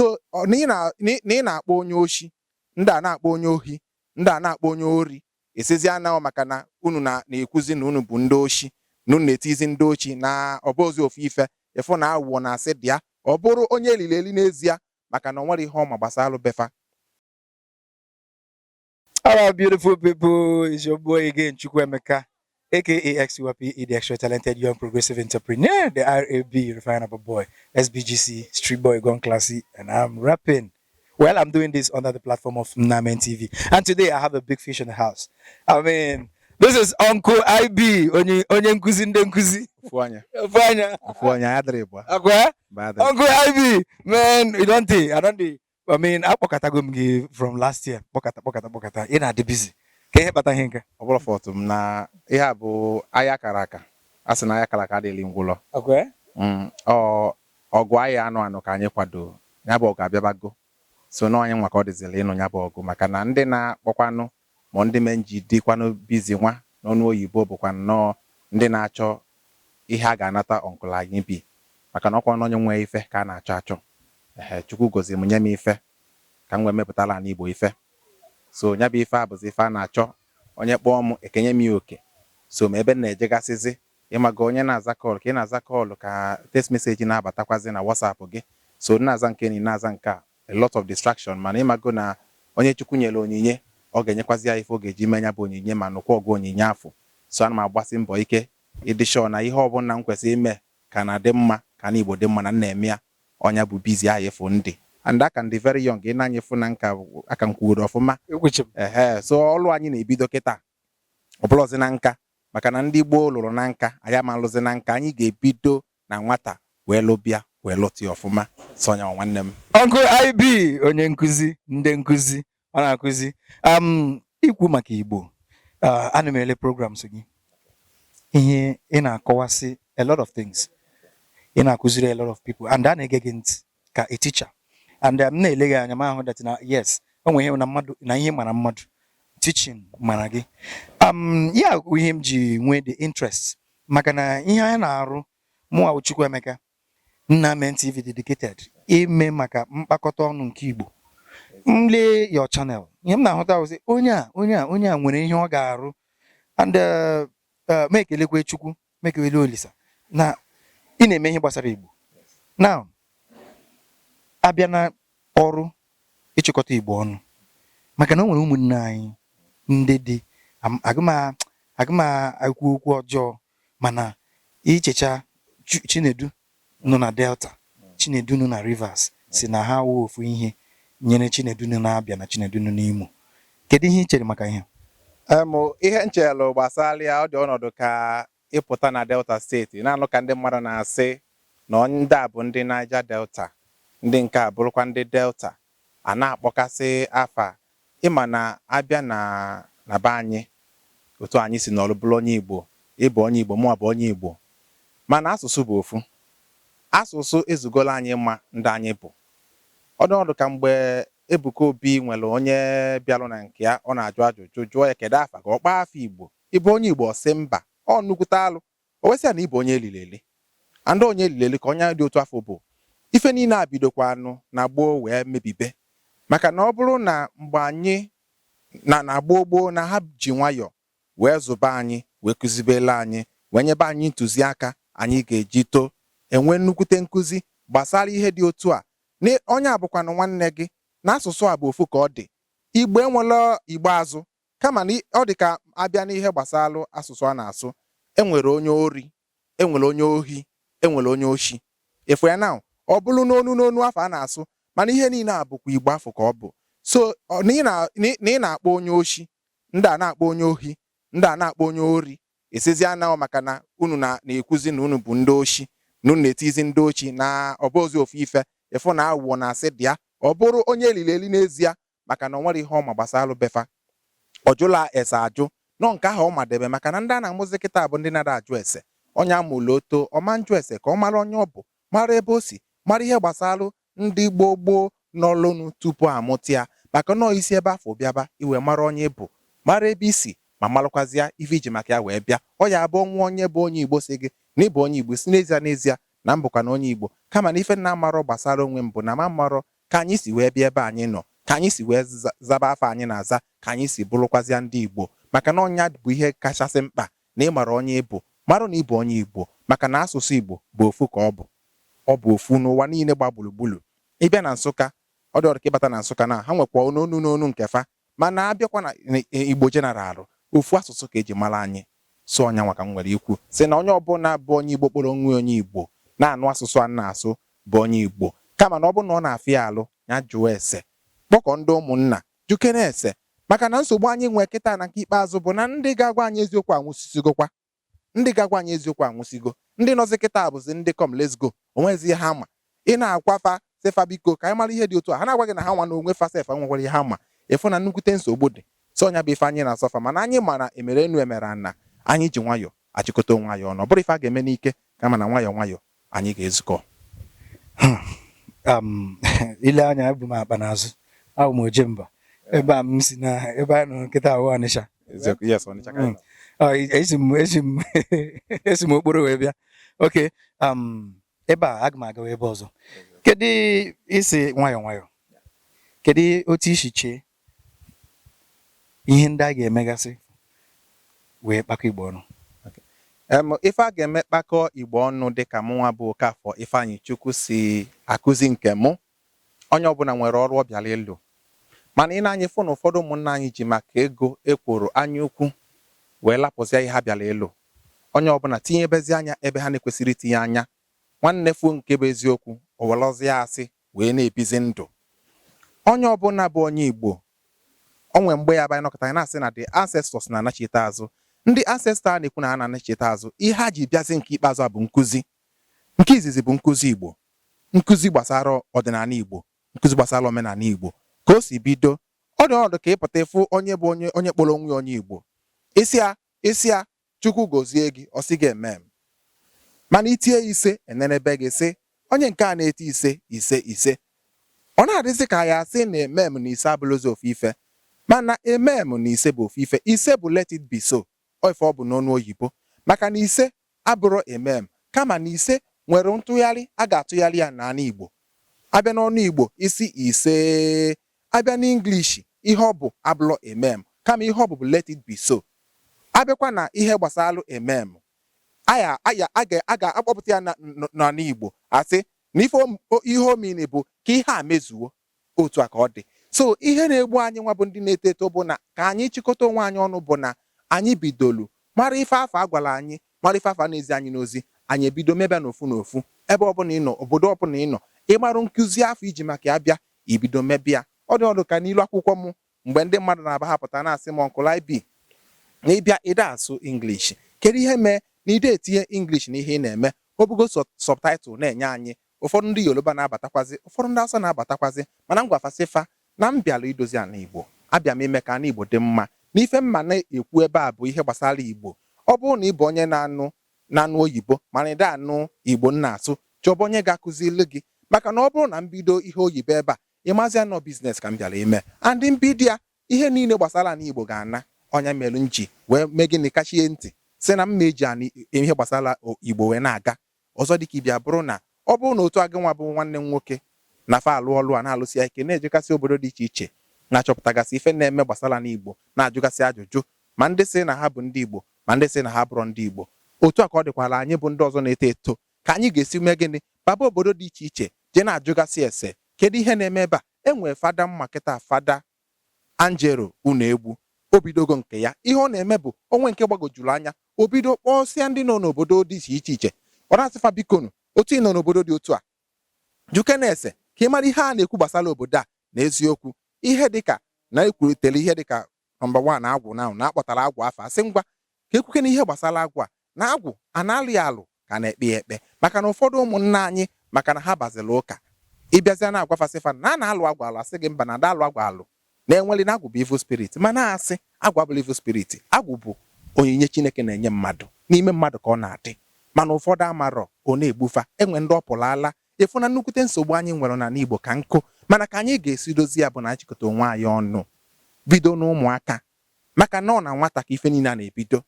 So na ị na-akpọ onye oshi, ndị a na-akpọ onye ohi, ndị a na-akpọ onye ori, esizi ana maka na unu na-ekwuzi na unu bụ ndị oshi, na unu na-etizi ndị ochi na ọbụzi ofu ife. Ịfụ na aghụghọ na asị dị ya, ọ bụrụ onye elili eli n'ezie, maka na ọ nwere ihe ọma gbasara befa. All right, beautiful people. It's your boy again, Chukwuemeka, aka XUAP, the extra talented young progressive entrepreneur, the RAB, Refinable Boy, SBGC, Street Boy Gone Classy, and I'm rapping. Well, I'm doing this under the platform of Namen TV. And today I have a big fish in the house. I mean, this is Uncle IB, onye onye nkuzi ndị nkuzi. Ofu anya. Ofu anya. Ofu anya ya dịrị bụ Akwa? Ba adịrị. Uncle IB, man, you don't think, I don't think. I mean, akpọkọtago m gị from last year. Kpọkata, kpọkata, kpọkata. Ị na-adị busy. Ka ihe kpata ihe nke? Ọ bụrụ fọtụ m na ihe a bụ ahịa kara aka, a sị na ahịa kara aka adịghị ngwụlọ. Okay. Ọ ọgụ ahịa anụ anụ ka anyị kwado, ya bụ ọgụ abịabago. So na onye nwa ka ọ dịzịrị ịnụ ya bụ ọgụ, maka na ndị na-akpọkwanụ ma ndị me nji dịkwanụ busy nwa n'ọnụ oyibo bụkwa nnọọ ndị na-achọ ihe a ga-anata Uncle anyị bi, maka na ọkwa na onye nwee ife ka a na-achọ achọ. Ehe, Chukwu goziri m, nye m ife ka m wee mepụtara ala Igbo ife. So ya bụ ife a bụzi ife a na-achọ. Onye kpọọ m, ekenye m ya oke. So ma ebe m na-ejegasịzi, ịmaga onye na-aza call, ka ị na-aza call, ka text message na-abatakwazi na WhatsApp gị. So na-aza nke na ị na-aza nke a, a lot of distraction. Mana ịmago na onye Chukwu nyere onyinye, ọ ga-enyekwazi ya ife ọ ga-eji mee ya bụ onyinye, ma nụkwa ọgụ onyinye afọ. So ana m agbasi mbọ ike ịdị sure na ihe ọbụla m kwesịrị ime ka na-adị mma, ka na Igbo dị mma, na m na-eme ya. Ọnya bụ busy ahụ ịfụ ndị and aka ndị very young ị na-anya ịfụ na nka aka m kwuworo ọfụma. Ekwuchi m. Ehe, so ọlụ anyị na-ebido kịta, ọbụlọzi na nka, maka na ndị gboo lụrụ na nka, anyị ama lụzi na nka. Anyị ga-ebido na nwata wee lụbịa wee lụta ya ọfụma. Sonya nwanne m. Uncle IB, onye nkụzi ndị nkụzi, ọ na-akụzi ikwu maka Igbo. Ana m ele programs gị, ihe ị na-akọwasị, a lot of things ị na-akụziri a lot of people, and a na-ege gị ntị ka a teacher, and m na-ele gị anya, ma ahụ that na yes, o nwere ihe na mmadụ na ihe mara mmadụ, teaching mara gị. Ya bụ ihe m ji nwee the interest, maka na ihe anyị na-arụ, mụnwa Chukwuemeka, Nna TV, dedicated ime maka mkpakọta ọnụ nke Igbo. M lee your channel, ihe m na-ahụta wụsị onye a, onye a, onye a nwere ihe ọ ga-arụ, and ma ekelekwe Chukwu, ma ekelekwe Olisa na ị na-eme ihe gbasara Igbo. Now, abịa na ọrụ ịchịkọta Igbo ọnụ, maka na o nwere ụmụnne anyị ndị dị agụma ekwu okwu ọjọọ, mana ichecha Chinedu nọ na Delta, Chinedu nọ na Rivers, si na ha wụ ofu ihe nyere Chinedu nọ na Abịa na Chinedu nọ n'Imo. Kedu ihe ị chere maka ihe? Ihe nchelụ gbasara ya, ọ dị ọnọdụ ka ịpụta na Delta Steeti na-anụ ka ndị mmadụ na-asị na ndị a bụ ndị Niger Delta, ndị nke a bụrụkwa ndị Delta, a na-akpọkasị afa. Ịma na abịa na be anyị, otu anyị si nọrọ bụrụ onye Igbo, ịbụ onye Igbo, mụnwa bụ onye Igbo, mana asụsụ bụ ofu. Asụsụ ezugola anyị mma ndị anyị bụ. Ọnọdụ ka mgbe Ebuka Obi nwere onye bịarụ na nke ya, ọ na-ajụ ajụjụ, jụọ ya kedu afa, ka ọ kpaa afa Igbo. Ịbụ onye Igbo? Ọ sị mba. Ọ nnukwute alụ. O wesị ya na ịbụ onye elili eli, andị onye elili eli ka onye dị otu afọ bụ ife niile a bidokwanụ na gboo wee mebibe, maka na ọ bụrụ na mgbe anyị na gboo gboo na ha ji nwayọọ wee zụba anyị, wee kụzibela anyị, wee nyebe anyị ntụziaka anyị ga-eji too, enwe nnukwute nkụzi gbasara ihe dị otu a na onye a bụkwanụ nwanne gị, na asụsụ a bụ ofu ka ọ dị. Igbo enwela Igbo azụ, kama na ọ dị ka abịa n'ihe gbasara asụsụ a na-asụ, enwere onye ori, enwere onye ohi, enwere onye oshi. Ịfụ ya na ọ bụrụ n'onu n'onu afọ a na-asụ, mana ihe niile a bụkwa Igbo afọ ka ọ bụ. So na ị na-akpọ onye oshi, ndị a na-akpọ onye ohi, ndị a na-akpọ onye ori, esizi ana maka na unu na-ekwuzi na unu bụ ndị oshi, na unu na-etizi ndị ochi na ọbụzi ofu ife. Ịfụ na aghụghọ na asị dị ya, ọ bụrụ onye elili eli n'ezie, maka na ọ nwere ihe ọma gbasara befa, ọ jụla ese ajụ nọ nke ahụ ọ madebe, maka na ndị a na-amụzi kịta bụ ndị nara ajụ ese. Onye amụlụ oto ọma njụ ese ka ọ mara onye ọ bụ, mara ebe o si, mara ihe gbasara ndị gboo gboo nọlụnụ tupu amụta ya, maka nọọ isi ebe afọ bịaba iwe mara onye bụ, mara ebe isi, ma malụkwazịa ife iji maka ya wee bịa. Ọ ya abụ nwa onye bụ onye Igbo si gị na ịbụ onye Igbo, si n'ezie n'ezie na m bụkwa na onye Igbo, kama na ife nna amarọ gbasara onwe m bụ na m amarọ. Ka anyị si wee bịa ebe anyị nọ, ka anyị si wee zaba afa anyị na-aza, ka anyị si bụrụkwazịa ndị Igbo, maka na ọnya bụ ihe kachasị mkpa na ịmara onye ịbụ, mara na ịbụ onye Igbo, maka na asụsụ Igbo bụ ofu ka ọ bụ. Ọ bụ ofu n'ụwa niile gba gburugburu. Ịbịa na Nsụka, ọ dị ọrụ ka ịbata na Nsụka na ha nwekwa n'onu n'onu nke fa, mana abịakwa na Igbo general, ofu asụsụ ka eji mara anyị. So ọnya nwa ka m nwere ikwu sị na onye ọbụla bụ onye Igbo kpọrọ onwe onye Igbo na-anụ asụsụ a na-asụ bụ onye Igbo. Kama na ọ bụrụ na ọ na-afịa alụ, ya jụọ ese, kpọkọ ndị ụmụnna, jukene ese, maka na nsogbu anyị nwee kịta na nke ikpeazụ bụ na ndị ga-agwa anyị eziokwu anwụsịsịgokwa. Ndị ga-agwa anyị eziokwu anwụsịgo. Ndị nọzi kịta bụzi ndị come let's go. Onwezi ihe ha ma. Ị na-akwa fa sị fa, biko, ka anyị mara ihe dị otu a, ha na-agwa gị na ha nwa na onwe fa sef nwekwara ihe ha ma. Ịfụ na nnukwute nsogbu dị. So ọnya bụ ife anyị na-asọfa, mana anyị ma na emere enu emere ana, anyị ji nwayọọ achịkọta onwe anyị ọnụ. Ọ bụrụ ife a ga-eme n'ike, kama na nwayọọ nwayọọ anyị ga-ezukọ. Ile anya, ebu m akpa n'azụ, abụ m ojemba. Ebe a m si na ebe a nọ nkịta ahụ, Ọnịsha. Eziokwu, yes, Ọnịcha ka anyị nọ. Ọ, esi m okporo wee bịa. Okay, ebe a aga m agawa ebe ọzọ. Kedu isi nwayọọ nwayọọ, kedu otu isi chee ihe ndị a ga-emegasị wee kpakọ Igbo ọnụ? Ife a ga-eme kpakọ Igbo ọnụ, dịka mụnwa bụ Okafọ Ifeanyị Chukwu si akụzi nke mụ, onye ọbụla nwere ọrụ ọ bịara ịlụ. Mana ị na-anya fụ na ụfọdụ ụmụnna anyị ji maka ego, ekworo, anya ukwu wee lapụzịa ihe ha bịara ịlụ. Onye ọbụla tinyebezi anya ebe ha na-ekwesịrị itinye anya. Nwanne fuo nke bụ eziokwu, o welọzie asị wee na-ebizi ndụ. Onye ọbụla bụ onye Igbo, onwe mgbe ya bụ nọkọta anyị na-asị na the ancestors na-anachite azụ. Ndị ancestor a na-ekwu na ha na-anachite azụ, ihe ha ji bịazi nke ikpeazụ a bụ nkụzi. Nke izizi bụ nkụzi Igbo, nkụzi gbasara ọdịnala Igbo, nkụzi gbasara omenala Igbo, ka o si bido. Ọ dị ọnọdụ ka ịpụta ịfụ onye bụ onye kpọrọ onwe ya onye Igbo, isi ya Chukwu gozie gị, ọ sị gị amen. Mana itie ise, enenebe gị sị onye nke a na-eti ise ise ise. Ọ na-adịzị ka ya asị na amen na ise abụrụzi ofu ife. Mana amen na ise bụ ofu ife. Ise bụ let it be so. Ọ ife ọ bụ n'ọnụ oyibo, maka na ise abụrụ amen, kama na ise nwere ntụgharị a ga-atụgharị ya n'ala Igbo. Abịa n'ọnụ Igbo, isi ise. Abịa n'English, ihe ọ bụ abụrụ amen, kama ihe ọ bụ bụ let it be so. Abịakwa na ihe gbasara amen, aya aya a ga-akpọpụta ya n'ala Igbo, asị na ife ihe omini bụ ka ihe a mezuo. Otu a ka ọ dị. So ihe na-egbu anyị nwa bụ ndị na-eto eto bụ na ka anyị chịkọta onwe anyị ọnụ, bụ na anyị bidolu mara ife afọ a gwara anyị, mara ife afọ a na-ezi anyị n'ozi. Anyị ebido mebe n'ofu n'ofu. Ebe ọbụla ị nọ, obodo ọbụla ị nọ, ịmarụ nkụzi afọ iji maka ya bịa, ibido mebe ya. Ọ dị ọdụ ka n'ilu akwụkwọ m, mgbe ndị mmadụ na-aba ha pụta na-asị m, "Uncle IB, na ịbịa ide asụ English, kedu ihe mee na ide etinye English na ihe ị na-eme?" Obugo subtitle na-enye anyị. Ụfọdụ ndị Yoruba na-abatakwazi, ụfọdụ ndị Hausa na-abatakwazi, mana m gwafasị fa na m bịara idozi ala Igbo. Abịa m ime ka ala Igbo dị mma. N'ife mma na-ekwu ebe a bụ ihe gbasara Igbo. Ọ bụrụ na ị bụ onye na-anụ oyibo mana ị da anụ Igbo m na-asụ, chọba onye ga-akụzili gị, maka na ọ bụrụ na mbido ihe oyibo ebe a, ịmazịa nọ business ka m bịara ime. And mbido ya, ihe niile gbasara ala Igbo ga-ana. Ọnya mere m ji wee mee gịnị, kachie ntị sị na mma eji ana ihe gbasara Igbo wee na-aga ọzọ. Dịka ịbịa bụrụ na ọ bụrụ na otu agị nwa bụ nwanne m nwoke na fa alụ ọlụ a na-alụsi ya ike, na-ejegasị obodo dị iche iche, na-achọpụtagasị ife na-eme gbasara n'Igbo, na-ajụgasị ajụjụ, ma ndị sị na ha bụ ndị Igbo, ma ndị sị na ha bụrụ ndị Igbo. Otu a ka ọ dịkwara anyị bụ ndị ọzọ na-eto eto, ka anyị ga-esi mee gịnị, baba obodo dị iche iche, jee na-ajụgasị ese, kedu ihe na-eme ebe a. E nwee fada mma kịta, Fada Angelo Unegbu, o bidogo nke ya. Ihe ọ na-eme bụ onwe nke gbagojuru anya, o bido kpọsịa ndị nọ n'obodo dị iche iche iche, ọ na-asịfa, bikonu, otu ị nọ n'obodo dị otu a, jukene ese ka ị mara ihe a na-ekwu gbasara obodo a. Na eziokwu, ihe dịka na ekwurutere ihe dịka number 1, agwụ na akpọtara agwụ afọ, asị ngwa ka ekwuke na ihe gbasara agwụ a, na agwụ a na-alụ ya alụ ka a na-ekpe ya ekpe, maka na ụfọdụ ụmụnna anyị, maka na ha baziri ụka, ịbịazịa na-agwafasịfa na a na-alụ agwụ alụ, asị gị mba, na ada alụ agwụ alụ, na-enweli na agwụ bụ evil spirit. Ma na-asị agwụ abụla evil spirit, agwụ bụ onyinye Chineke na-enye mmadụ, n'ime mmadụ ka ọ na-adị. Mana ụfọdụ amarọ, ọ na-egbufa enwe ndị ọ pụrụ ala ịfụ na nnukwute nsogbu anyị nwere n'ala Igbo ka nkụ. Mana ka anyị ga-esi dozie ya bụ na anyị chịkọta onwe anyị ọnụ, bido n'ụmụaka, maka na ọ na nwata ka ife niile a na-ebido.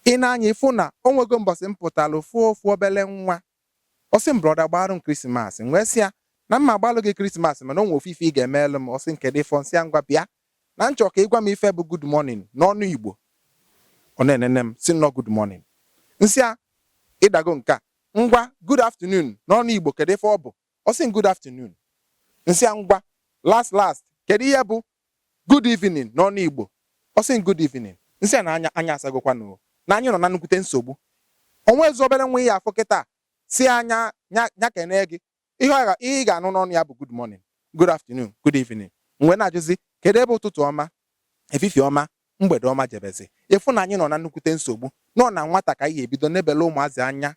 Ị na-anya ịfụ na o nwego mbọsị m pụtalụ fụọ ofu obele nwa, ọ sị m, "Brother, gbarụ m Christmas." M wee sị ya Na mma agbalụ gị Christmas, mana o nwe ofu ife ị ga-emelụ m. Ọ sị, "Kedu ife?" Nsị ya, "Ngwa, bịa na nchọ ka ị gwa m ife bụ good morning n'ọnụ Igbo." Ọ na-enene m, si nnọọ, "Good morning." Nsị a, "Ịdago nke a. Ngwa, good afternoon n'ọnụ Igbo, kedu ife ọ bụ?" Ọ sị, "Good afternoon." Nsị a, "Ngwa, last last, kedu ihe bụ good evening n'ọnụ Igbo?" Ọ sị, "Good evening." Nsị a, na anya anya asagokwanụ, na anyị nọ na nnukwute nsogbu. Onwe ezi obere nwa ihe afọ kịta si anya nya kene gị ihe ị ga-anụ n'ọnụ ya bụ good morning, good afternoon, good evening. Mgbe na-ajụzi, kedu ebe ụtụtụ ọma, efifie ọma, mgbede ọma jebezi? Ịfụ na anyị nọ na nnukwute nsogbu nọ na nwata ka anyị ga-ebido nebele ụmụazị anya,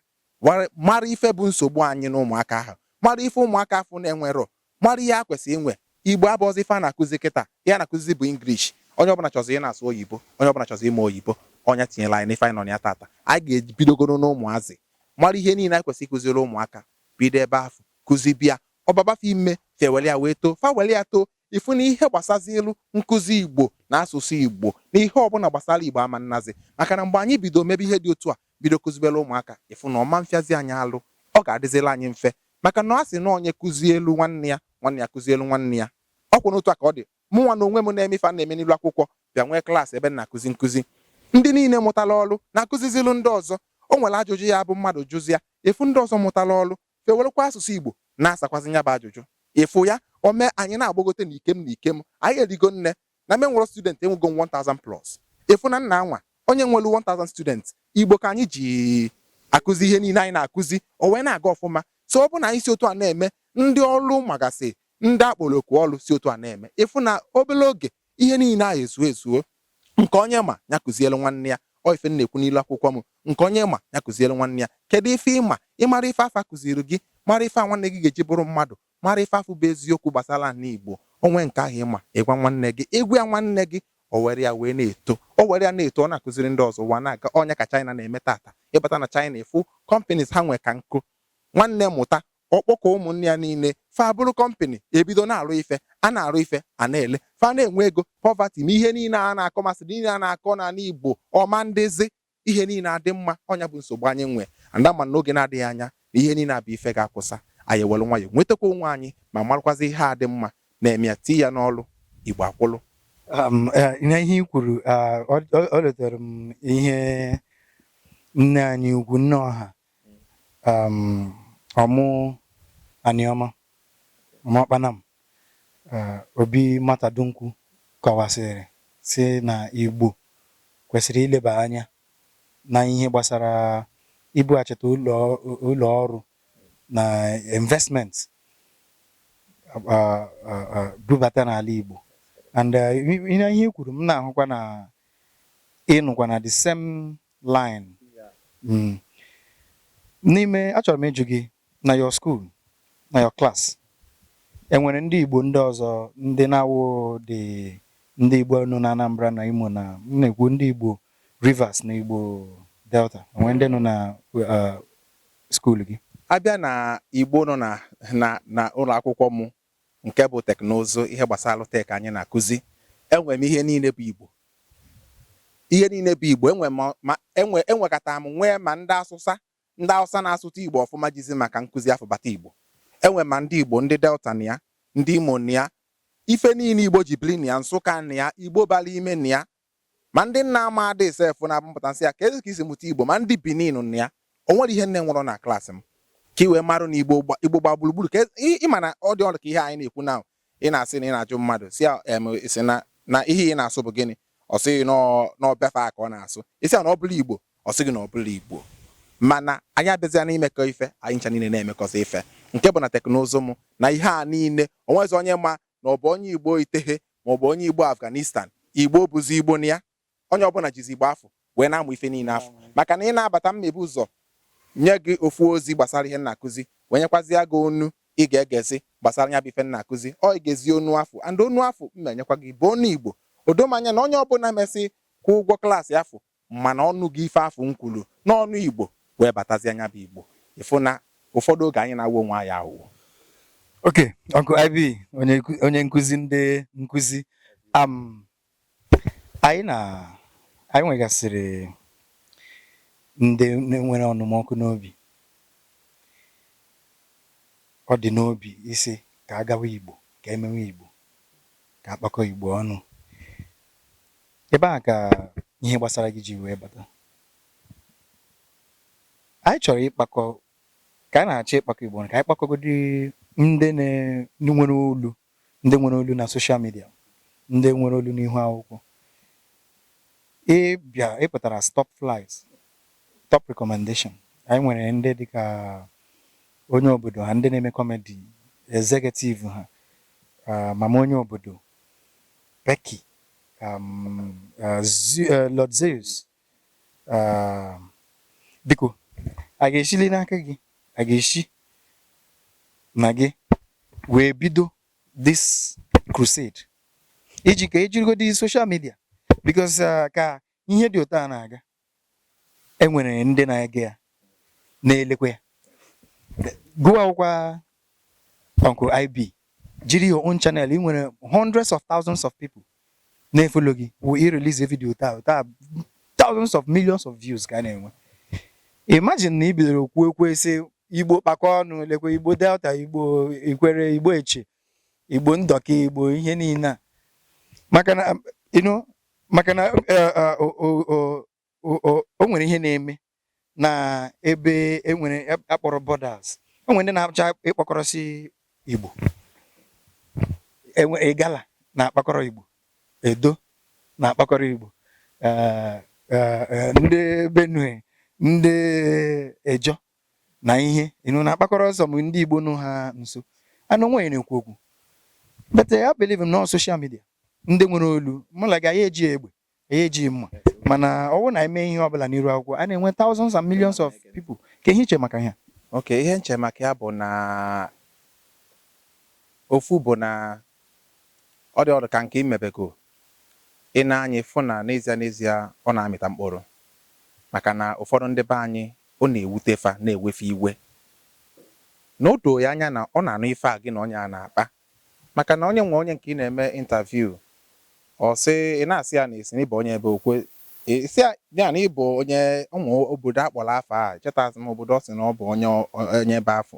mara ife bụ nsogbu anyị na ụmụaka ahụ, mara ife ụmụaka afụ na-enwerọ, mara ihe a kwesịrị inwe. Igbo abụọzi ife a na-akụzi kịta. Ihe a na-akụzi bụ English. Onye ọbụla chọzị ị na-asụ oyibo, onye ọbụla chọzị ịma oyibo. Ọnya tinyere anyị n'ife anyị nọ na ya tata. Anyị ga-ebidogoro n'ụmụazị, mara ihe niile anyị kwesịrị ịkụziri ụmụaka, bido ebe ahụ kụzibịa ọbabafa ime fewere ya wee too, fa were ya too. Ifu na ihe gbasazi elu nkụzi Igbo na asụsụ Igbo na ihe ọbụla gbasara Igbo ama nnazi, maka na mgbe anyị bido mebe ihe dị otu a, bido kụzibere ụmụaka, ịfụ na ọma mfịazi anyị alụ, ọ ga-adịzila anyị mfe, maka na ọ sị na onye kụzie elu nwanne ya, nwanne ya kụzie elu nwanne ya. Ọ kwụ n'otu a ka ọ dị. Mụ nwa na onwe m na-eme ife a na-eme n'ilu akwụkwọ, bịa nwee klaasị ebe m na-akụzi nkụzi. Ndị niile mụtara ọrụ na-akụzizilu ndị ọzọ. O nwere ajụjụ ya bụ mmadụ jụzịa, efu ndị ọzọ mụtara ọrụ fewerekwa asụsụ Igbo na-asakwazi ya bụ ajụjụ. Ịfụ ya, o mee anyị na-agbagote na ikem na ikem. Anyị erigo nne na me nwere student enwego m 1000 plus. Ịfụ na nna anwa onye nwere 1000 student, Igbo ka anyị ji akụzi ihe niile anyị na-akụzi, o wee na-aga ọfụma. So ọ bụ na anyị si otu a na-eme, ndị ọrụ magasị, ndị akpọrọ oku ọrụ si otu a na-eme, ịfụ na obere oge ihe niile ahụ ezuo ezuo. Nke onye ma ya kụzielu nwanne ya. Ọ ife m na-ekwu n'ilu akwụkwọ m, nke onye ma ya kụzielu nwanne ya. Kedu ife ịma? Ịmara ife afa kụziri gị, mara ife a nwanne gị ga-eji bụrụ mmadụ, mara ife afụ bụ eziokwu gbasara ala Igbo. Onwe nke ahụ ịma, ịgwa nwanne gị, ịgwa ya nwanne gị, o were ya wee na-eto, o were ya na-eto, ọ na-akụziri ndị ọzọ, ụwa na-aga. Ọnya ka China na-eme tata. Ịbata na China, ịfụ companies ha nwe ka nkụ. Nwanne mụta, ọkpọkọ ụmụnne ya niile, fa bụrụ company, ebido na-arụ ife a na-arụ, ife a na-ele, fa na-enwe ego. Poverty ma ihe niile a na-akọ masịrị niile a na-akọ n'ala Igbo ọma ndezi, ihe niile adị mma. Ọnya bụ nsogbu anyị nwe anda, ma n'oge na-adịghị anya na ihe niile abụ ife ga-akwụsa. Anyị ewere nwayọ nwetakwa onwe anyị, ma marakwazi ihe a dị mma na-eme ya, tii ya n'ọlụ, Igbo akwụlụ. Na ihe i kwuru, ọ letere m ihe nne anyị ugwu, nne ọha, ọmụ Aniọma Ọmọkpanam, Obi Matadunkwu kọwasịrị si na Igbo kwesịrị ileba anya na ihe gbasara ibughachite ụlọ ọrụ na investment, bubata n'ala Igbo. And ihe i kwuru, m na-ahụkwa na ịnụkwa na the same line. N'ime achọrọ m ịjụ gị, na your school, na your class, enwere ndị Igbo ndị ọzọ, ndị na-awụ dị ndị Igbo nọ na Anambra na Imo, na m na-ekwu ndị Igbo Rivers na Igbo Delta, enwere ndị nọ na school gị? Abịa na Igbo nọ na ụlọ akwụkwọ m nke bụ teknụzụ, ihe gbasara tech anyị na-akụzi, enwere m ihe niile bụ Igbo, ihe niile bụ Igbo. Enwe ma enwe enwekọtara m nwee ma ndị Asụsa, ndị Hausa na-asụta Igbo ọfụma, jizi maka nkụzi afọ bata Igbo. Enwe ma ndị Igbo ndị Delta na ya, ndị Imo na ya, ife niile Igbo ji biri na ya, Nsụka na ya, Igbo bara ime na ya, ma ndị nna ama adị sef na-abụ nsị ya ka ezi ka isi mụta Igbo, ma ndị Benin na ya. O nwere ihe nne nwụrụ na klaasị m ka ị wee marụ na Igbo Igbo gba gburugburu ka ịma na ọ dị ọrụ ka ihe anyị na-ekwu na ị na-asị na ị na-ajụ mmadụ si ya sị na ihe ị na-asụ bụ gịnị? Ọ sịghị n'ọbefa ka ọ na-asụ. Isi ya na ọ bụla Igbo, ọ sịghị na ọ bụla Igbo. Mana anyị abịazịa n'imekọ ife, anyị ncha niile na-emekọzi ife, nke bụ na teknụzụ m na ihe a niile, onwezi onye ma na ọ bụ onye Igbo Iteghe ma ọ bụ onye Igbo Afghanistan. Igbo bụzi Igbo na ya. Onye ọbụla jizi Igbo afọ wee na-amụ ife niile afọ, maka na ị na-abata, mmebi ụzọ nye gị ofu ozi gbasara ihe m na-akụzi, wee nyekwazịa gị onu ị ga-egezi gbasara ya bụ ife m na-akụzi. Ọ ị ga-ezi onu afọ and onu afọ m na-enyekwa gị bụ onu Igbo. Odomanya na onye ọbụla mesị kwụ ụgwọ klaasị afọ, mana ọnụ gị ife afọ m kwuru n'ọnụ Igbo wee batazi anya bụ Igbo. Ịfụ na ụfọdụ oge anyị na-awụ onwe anyị aghụghọ. Okay, Uncle IB, onye nkụzi ndị nkụzi, anyị na anyị nwegasịrị ndị nwere ọnụmọkụ n'obi. Ọ dị n'obi isi ka a gawa Igbo, ka emewe Igbo, ka akpakọ Igbo ọnụ. Ebe a ka ihe gbasara gị ji wee bata. Anyị chọrọ ịkpakọ, ka a na-achọ ịkpakọ Igbo ọnụ, ka anyị kpakọgodi ndị nwere olu, ndị nwere olu na social media, ndị nwere olu n'ihu akwụkwọ. Ịbịa ịpụtara as top flights, top recommendation. Anyị nwere ndị dịka onye obodo ha, ndị na-eme comedy, executive ha, mama onye obodo, Becky, Lord Zeus. Biko, a ga-eshili n'aka gị, a ga-eshi na gị wee bido this crusade iji ka ejirigodi social media, because ka ihe dị otu a na-aga, enwere ndị na-ege ya, na-elekwa ya. Gụọ akwụkwọ Uncle IB, jiri your own channel. Ị nwere hundreds of thousands of people na-efollow gị. Wụ i release a video taa taa, thousands of millions of views ka a na-enwe. Imagine na ị bidoro kwuo ekwe sị Igbo kpakọ ọnụ, lekwe Igbo Delta, Igbo Ikwere, Igbo Eche, Igbo Ndọka, Igbo ihe niile a, maka na maka na o nwere ihe na-eme na ebe enwere akpọrọ borders. O nwere ndị na-achọ ịkpọkọrọsị Igbo, enwe Igala na-akpakọrọ Igbo, Edo na-akpakọrọ Igbo, ndị Benue, ndị Ejo na ihe na-akpakọrọ ọsọ m, ndị Igbo nọ ha nso anụ onwe na-ekwu okwu. But I believe in social media, ndị nwere olu mụ like anyị eji egbe, anyị ejighị mma, mana ọ bụrụ na eme ihe ọbụla n'iru akwụkwọ, a na-enwe thousands and millions of people. Ka ihe iche maka ihe a? Ok, ihe nche maka ya bụ na ofu bụ na ọ dị ọdụ ka nke imebego ị na-anya ịfụ na n'ezie n'ezie ọ na-amịta mkpụrụ, maka na ụfọdụ ndị be anyị, ọ na-ewute fa, na-ewefe iwe na o doo ya anya na ọ na-anụ ife a gị na onye a na-akpa, maka na onye nwe onye nke ị na-eme interview, ọ sị ị na-asị ya na esi na ịbụ onye ebe okwe isi ya na ịbụ onye ụmụ obodo akpọrọ afọ a. Chetazi m obodo ọ sị na ọ bụ onye ebe afọ.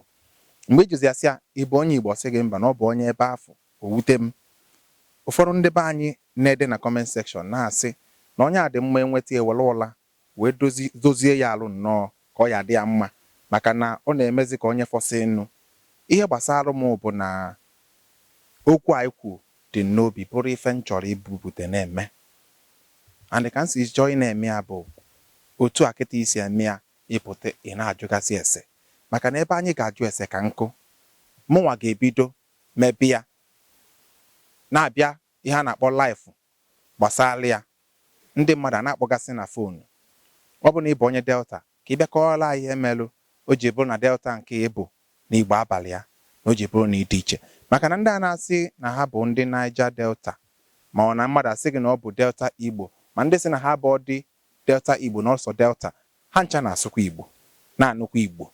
Mgbe ị jụzi ya sị ya ị bụ onye Igbo, ọ sị gị mba, na ọ bụ onye ebe afọ. O wute m. Ụfọdụ ndị be anyị na-ede na comment section na-asị na onye a dị mma, enweta ewere ụla wee dozie ya alụ nnọọ ka ọ ya dị ya mma, maka na ọ na-emezi ka onye fọsị nnu. Ihe gbasara m bụ na okwu a ikwu dị m n'obi, bụrụ ife m chọrọ ibupụta na-eme, and ka m si chọọ ị na-eme ya bụ otu a kịta isi eme ya. Ịpụta ị na-ajụgasị ese, maka na ebe anyị ga-ajụ ese ka nkụ, mụnwa ga-ebido mebe ya, na-abịa ihe a na-akpọ live gbasara ya, ndị mmadụ a na-akpọgasị na phone. Ọ bụ na ị bụ onye Delta, ka ị bịa kọọrọ anyị ihe melụ o ji bụrụ na Delta nke ị bụ na Igbo abalị ya na o ji bụrụ na ịdị iche, maka na ndị a na-asị na ha bụ ndị Niger Delta, ma ọ na mmadụ asị gị na ọ bụ Delta Igbo, ma ndị sị na ha bụ ọdị Delta Igbo na ọsọ Delta, ha ncha na-asụkwa Igbo, na-anụkwa Igbo,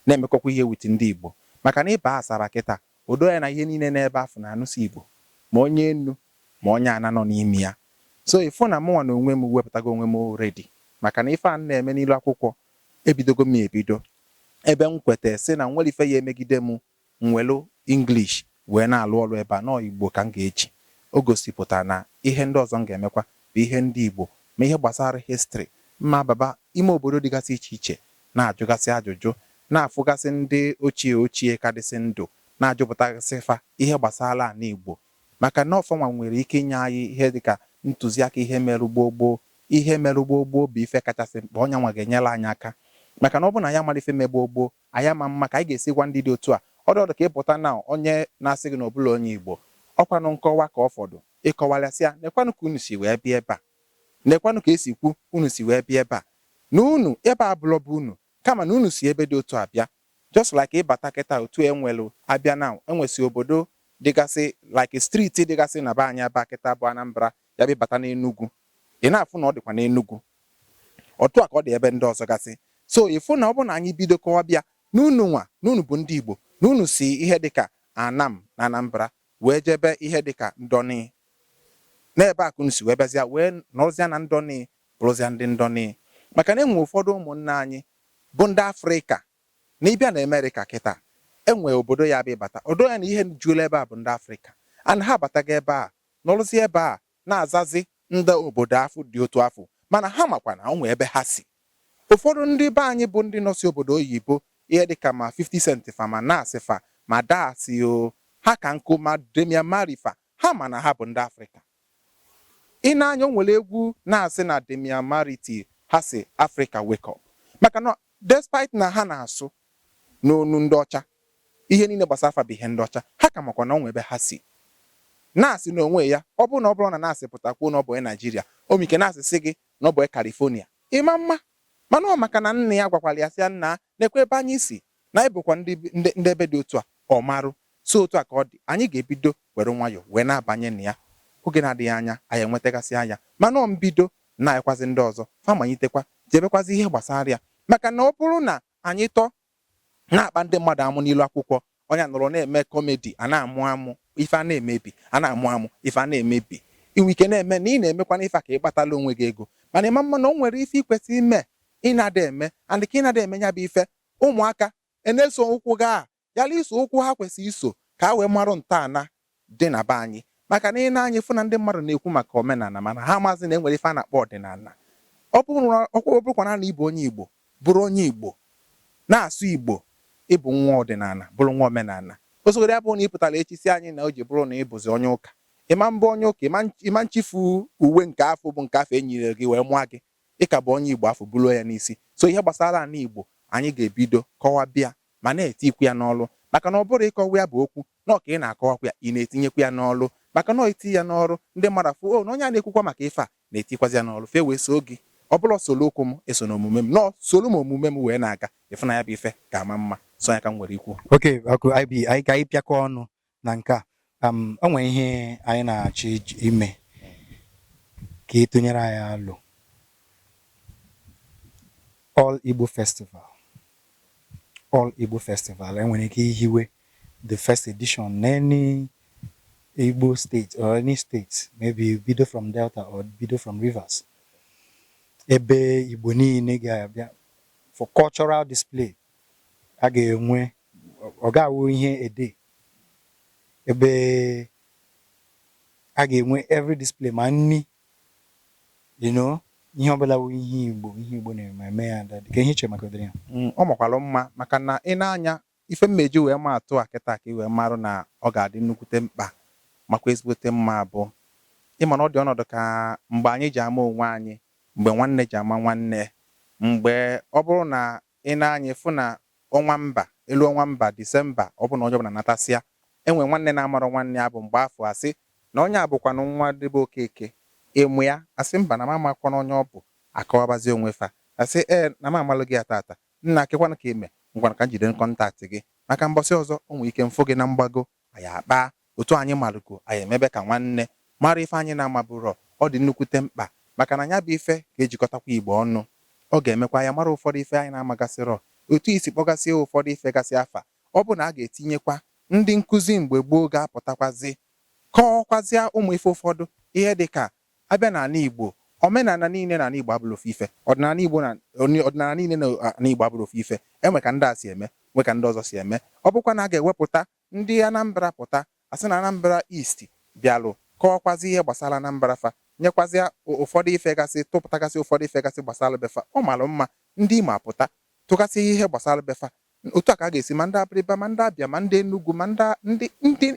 na-emekọkwa ihe with ndị Igbo, maka na ịba Asaba kịta, odo ya na ihe niile n'ebe afọ na-anụsị Igbo, ma onye enu ma onye ana nọ n'ime ya. So ịfụ na mụnwa na onwe m wepụtago onwe m already, maka na ife a m na-eme n'ilu akwụkwọ ebidogo m ebido ebe m kweta sị na nwere ife ya emegide m nwelu English wee na-alụ ọrụ ebe a nọọ Igbo ka m ga-eji. O gosipụtara na ihe ndị ọzọ m ga-emekwa bụ ihe ndị Igbo, ma ihe gbasara history mma baba ime obodo dịgasị iche iche, na-ajụgasị ajụjụ, na-afụgasị ndị ochie ochie ka dịsị ndụ, na-ajụpụtasị fa ihe gbasara ala Igbo, maka na ọfọnwa nwere ike inye anyị ihe dịka ntụziaka ihe merụ gboo gboo. Ihe merụ gboo gboo bụ ife kachasị mkpa onye nwa ga-enyere anyị aka, maka na ọ bụ na ya mara ife mee gboo gboo, anyị ama mma ka anyị ga-esi gwa ndị dị otu a. Ọdụ ọdụ ka ịpụta na onye na-asị gị na ọbụla onye Igbo, ọkwanụ nkọwa ka ọ fọdụ ịkọwalịasị ya, nekwanụ ka unu si wee bịa ebe a, nekwanụ ka esi kwu unu si wee bịa ebe a, na unu ebe a bụlọ bụ unu, kama na unu si ebe dị otu a bịa. Just like ịbata kịta otu enwelu abịa na enwesi obodo dịgasị, like street dịgasị na be anyị ebe a kịta bụ Anambra, ya bụ ịbata n'Enugu, ị na-afụ na ọ dịkwa n'Enugu otu a ka ọ dị ebe ndị ọzọ gasị. So ịfụ na ọ bụ na anyị bido kọwa bịa n'unu nwa na unu bụ ndị Igbo, na unu si ihe dịka Anam na Anambra wee jebe ihe dịka Ndọni, n'ebe a ka unu si wee bịazịa, wee nọrọzịa na Ndọni, bụrụzịa ndị Ndọni, maka na enwe ụfọdụ ụmụnne anyị bụ ndị Afrịka na ịbịa na Amerịka kịta. Enwe obodo ya bụ ịbata odo ya na ihe jụrụ ebe a bụ ndị Afrịka, and ha abatago ebe a, nọrụzi ebe a, na-azazi ndị obodo afọ dị otu afọ, mana ha makwa na o nwee ebe ha si. Ụfọdụ ndị be anyị bụ ndị nọsi obodo oyibo, ihe dịka ma 50 Cent fa, ma Nas fa, ma Dasi o ha ka nkụ, ma Damian Marley fa, ha ma na ha bụ ndị Afrịka. Ị na-anya, o nwere egwu na-asị na Damian Marley ti ha si, "Africa wake up," maka na despite na ha na-asụ n'onu ndị ọcha, ihe niile gbasara afa bụ ihe ndị ọcha, ha ka makwa na ọ nwe ebe ha si. Na-asị na onwe ya, ọ bụrụ na ọ bụrụ na na-asị pụta kwuo na ọ bụ onye Naijiria, o nwere ike na-asị sị gị na ọ bụ onye California, ịma mma, mana ọ maka na nna ya gwakwara ya sị ya, nna, nekwa ebe anyị si, na anyị bụkwa ndị ebe dị otu a. Ọ marụ so otu a ka ọ dị. Anyị ga-ebido were nwayọọ wee na-abanye na ya. Oge na-adịghị anya, anyị enwetagasị anya, mana ọ mbido na-anyịkwazi ndị ọzọ fa manyitekwa jebekwazi ihe gbasara ya, maka na ọ bụrụ na anyị tọọ na-akpa ndị mmadụ amụ n'ilu akwụkwọ, onye nọrọ na-eme comedy, a na-amụ amụ ife a na-emebi, a na-amụ amụ ife a na-emebi, inwe ike na-eme na ị na-emekwana ife a ka ị kpatala onwe gị ego, mana ịma mma na o nwere ife ị kwesịrị ime ị na-ada eme, and ka ị na-ada eme ya bụ ife, ụmụaka e na-eso ụkwụ gị a yala iso ụkwụ ha kwesịrị iso ka ha wee marụ ntọala dị na be anyị. Maka na ị na-anya fụ na ndị mmadụ na-ekwu maka omenala, mana ha amazi na e nwere ife a na-akpọ ọdịnala. Ọ bụrụ na ọ bụrụkwa na ịbụ onye Igbo, bụrụ onye Igbo na-asụ Igbo, ịbụ nwa ọdịnala, bụrụ nwa omenala. Osogoro ya bụrụ na ị pụtara echi si anyị na o ji bụrụ na ị bụzi onye ụka, ịma mbụ onye ụka, ịma nchifu uwe nke afọ bụ nke afọ enyere gị wee mụọ gị, ịka bụ onye Igbo afọ bụrụ ya n'isi. So ihe gbasara ala Igbo, anyị ga-ebido kọwa bịa ma na-etikwu ya n'ọlụ, maka na ọ bụrụ ịkọwa ya bụ okwu na ọ ka ị na-akọwakwa ya, ị na-etinyekwa ya n'ọlụ, maka na ọ iti ya n'ọrụ, ndị mmadụ afụ o na onye a na-ekwukwa maka ife a na-etikwazi ya n'ọlụ, fe wee soo gị. Ọ bụla solo okwu m eso n'omume m, nọ soro m omume m wee na-aga, ịfụnanya bụ ife ga-ama mma. So ya ka m nwere ikwu. Okay, ọkụ IB, anyị ka anyị pịakọ ọnụ na nke a. O nwere ihe anyị na-achọ ime ka ị tụnyere anyị alụ. All Igbo Festival, All Igbo Festival, enwere ike ihiwe the first edition na any Igbo state or any state, maybe bido from Delta or bido from Rivers, ebe Igbo niile ga-abịa for cultural display. A ga-enwe, ọ ga-awụ ihe ede ebe a ga-enwe every display, ma nni, ihe ọbụla bụ ihe Igbo, ihe Igbo na-eme eme ya ka ihe iche maka ụdịrị ya. Ọ makwalụ mma, maka na ị na-anya ife mmeji wee ma atụ a kịta ka ị wee marụ na ọ ga-adị nnukwute mkpa, makwa ezigbote mma bụ ịma na ọ dị ọnọdụ ka mgbe anyị ji ama onwe anyị, mgbe nwanne ji ama nwanne, mgbe ọ bụrụ na ị na-anya ịfụ na ọnwa mba elu, ọnwa mba Disemba, ọ bụ na onye ọbụla natasịa, enwe nwanne na-amarọ nwanne ya, bụ mgbe afọ asị na onye a bụkwanụ nwa dịbe Okeke ịmụ ya, asị mba, na m amakwana onye ọ bụ, akọwabazi onwe fa, asị ee, na m amalụ gị ya tata, nna, kekwanụ ka ime ngwana ka m jide contact gị maka mbọsị ọzọ o nwere ike mfụ gị na mgbago, anyị akpaa otu anyị malụgo, anyị emebe ka nwanne mara ife anyị na-amabụrọ. Ọ dị nnukwute mkpa, maka na ya bụ ife ga-ejikọtakwa Igbo ọnụ. Ọ ga-emekwa ya mara ụfọdụ ife anyị na-amagasịrọ, otu isi kpọgasịa ụfọdụ ife gasị afa. Ọ bụ na a ga-etinyekwa ndị nkụzi mgbe gboo ga-apụtakwazi kọwakwazịa ụmụ ife ụfọdụ, ihe dịka abịa n'ala Igbo, omenala niile n'ala Igbo abụrụ ofu ife, ọdịnala Igbo na ọdịnala niile n'ala Igbo abụrụ ofu ife. Enwe ka ndị a si eme, nwe ka ndị ọzọ si eme. Ọ bụkwa na a ga-ewepụta ndị Anambra pụta, asị na Anambra East bịalụ kọwakwazi ihe gbasara Anambra, fa nyekwazịa ụfọdụ ife gasị, tụpụtagasị ụfọdụ ife gasị gbasara befa. Ọ mara mma. Ndị Imo apụta tụgasị ihe gbasara befa. Otu a ka a ga-esi ma ndị Abịrịba, ma ndị Abịa, ma ndị Enugu, ma ndị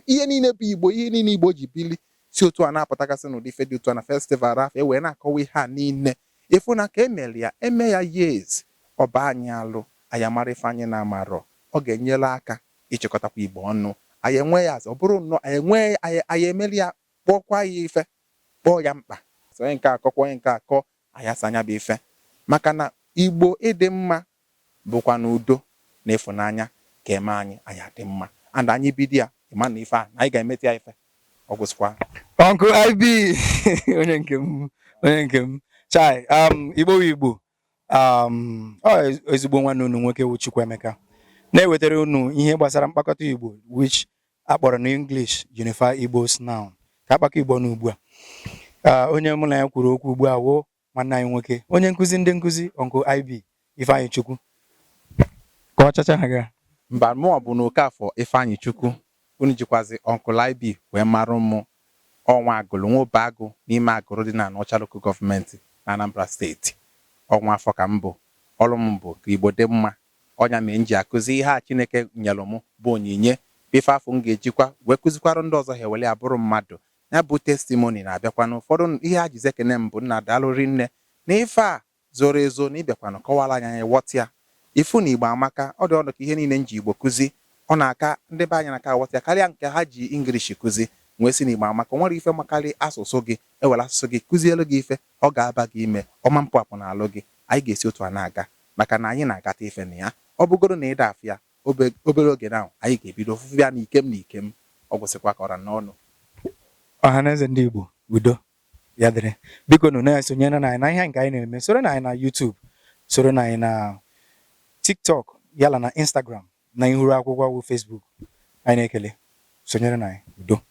ihe niile bụ Igbo, ihe niile Igbo ji bili, si otu a na-apụtagasị n'ụdị ife dị otu a na festival afọ e wee na-akọwa ihe a niile. Ịfụ na ka emere ya eme ya, yes, ọba anyị alụ, anyị amara ife anyị na-amarọ. Ọ ga-enyere aka ịchịkọtakwa Igbo ọnụ. Anyị enwe ya azụ, ọ bụrụ nnọọ anyị enwe anyị emeli ya, kpọkwa ya ife, kpọọ ya mkpa. So onye nke akọkwa, onye nke akọ, anyị asa anya bụ ife, maka na Igbo ịdị mma bụkwa n'udo na ịfụnanya ka eme anyị, anyị adị mma. And anyị bido ya, ịma na ife a na anyị ga-emeta ya ife ọ gwụsịkwa. Uncle IB, onye nke m, onye nke m, chai, Igbo bụ Igbo, ọ ezigbo nwanne unu nwoke wụ Chukwuemeka na-ewetara unu ihe gbasara mkpakọta Igbo, which akpọrọ na English Unify Igbos Now, ka akpakọ Igbo n'ugbu a. Onye mụ na ya kwuru okwu ugbu a wụ nwanne anyị nwoke, onye nkụzi ndị nkụzi, Uncle IB Ifeanyị Chukwu, ka ọ chacha ha gaa. Mba, mụọ bụ na Okafọ Ifeanyị Chukwu. Unu jikwazi Uncle IB wee marụ mụ. Ọnwa Agụlụ, nwa Agụ n'ime Agụrụ dị na Anaọcha Local Government na Anambra Steeti. Ọnwa afọ ka m bụ. Ọrụ m bụ ka Igbo dị mma. Ọnya mee m ji akụzi ihe a Chineke nyelụ m bụ onyinye, bụ ife afọ m ga-ejikwa wee kụzikwara ndị ọzọ, ha ewele ya bụrụ mmadụ. Ya bụ testimony na-abịakwanụ. Ụfọdụ ihe ha jizi ekene m bụ, nna, daalụ rinne na ife a zoro ezo na ịbịakwanụ kọwara anyị, anyị ghọta ya. Ifu na Igbo amaka. Ọ dị ọnụ ka ihe niile m ji Igbo kụzi, ọ na-aka ndị be anyị na-aka aghọta ya karịa nke ha ji English kụzi. Wee sị na Igbo amaka. O nwere ife makarị asụsụ gị, ewere asụsụ gị kụzielu gị ife, ọ ga-aba gị ime ọma mpụ apụ n'alụ gị. Anyị ga-esi otu a na-aga, maka na anyị na-agata ife na ya. Ọ bụgoro na ịda afụ ya obere oge na anyị ga-ebido ofufe ya na ikem na ikem. Ọ gwụsịkwa ka ọra n'ọnụ. Ọhaneze ndị Igbo, udo ya dịrị. Biko nụ na-esonyere na anyị na ihe nke anyị na-eme. Soro na anyị na YouTube, soro na anyị na TikTok, yala na Instagram, na Ihuru Akwụkwọ wụ Facebook. Anyị na-ekele. Sonyere na anyị. Udo.